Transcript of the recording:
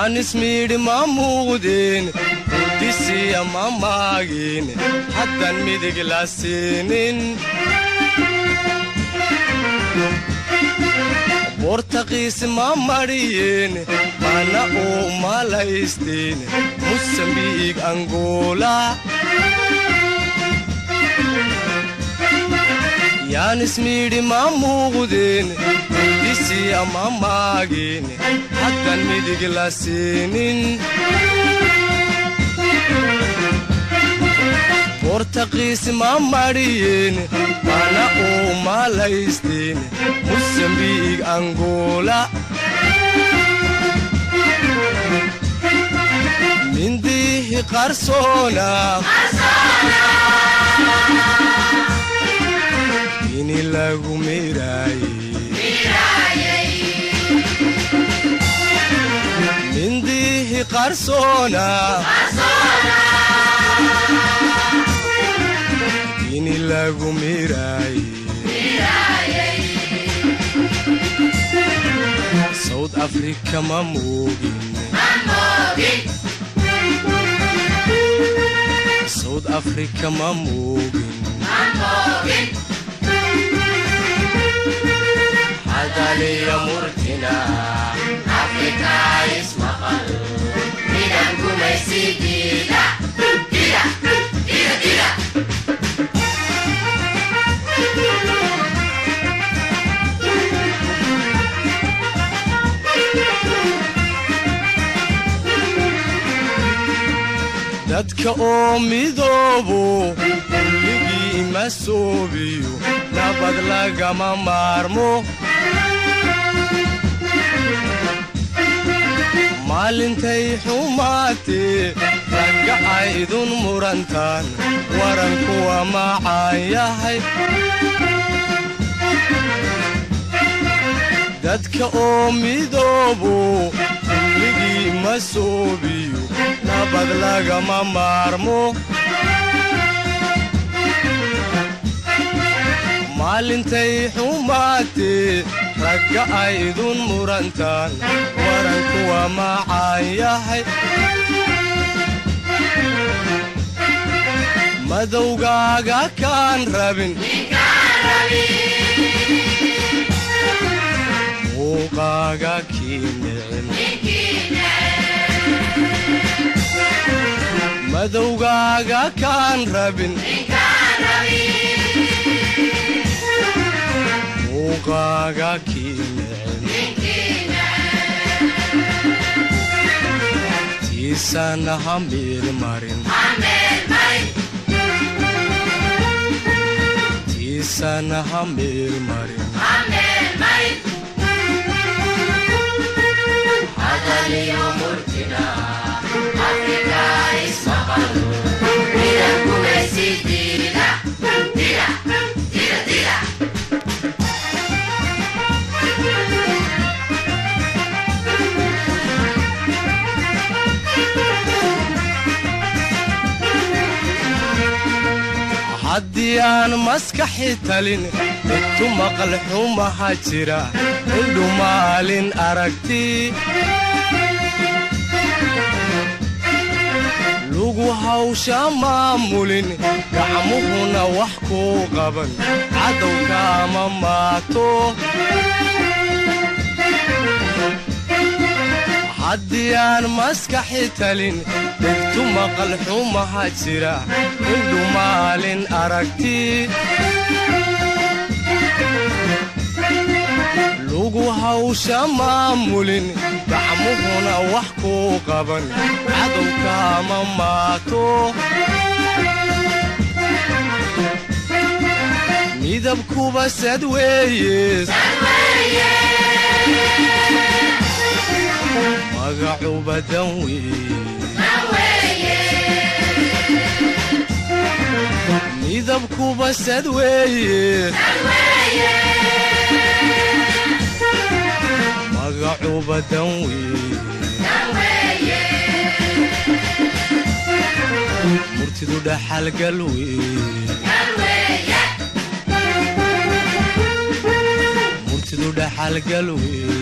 Yaanismiidhi ma muuqdeen hurdisiya ma maagin haddan midig la siinin Bortaqiis ma mariyeen mana uu malaysteen Mosambiik Angola Yaanismiidhi ma muuqdeen hurdisiya ma maagin haddan midig la siinin Bortaqiis ma mariyeen mana uu malaysteen Mosambiik Angola Mindihi qarsoona Ini lagu miraayey Mindihi qarsoona Ini lagu miraayey South Africa ma moogin South Africa ma moogin Hadaliya murtina Afrika ismaqal midab gumaysigiida dida dida dida Dadka oo midoobo kulligii ma soobiyo nabad lagama maarmo Maalintay xumaatee ragga ay idun murantaan waranku waa macaan yahay Dadka oo midoobo kulligii ma soobiyo nabad lagama maarmo Maalintay xumaatee ragga ay idun murantaan waranku waa macaan yahay Madowgaaga kaan rabin Muuqaaga kii nicin Madowgaaga kaan rabin Muuqaaga kii nicin Tiisana ha meel marin Tiisana ha meel marin Hadaliyo murtina Afrika ismaqal midab gumaysigiida dida dida dida Haddii aan maskaxi talin intu maqal xumaha jira indhu maalin aragti Lugu hawsha maamulin gacmuhuna wax ku qaban cadowka ma maato Haddii aan maskaxi talin dhegtu maqal xumaha jira indhu maalin aragti Lugu hawsha maamulin gacmuhuna wax ku qaban cadowka ma maato Midabkuba sad weeye Magacuba dan weeye Midabkuba sad weeye Magacuba dan weeye Murtidu dhaxal gal weeye Murtidu dhaxal gal weeye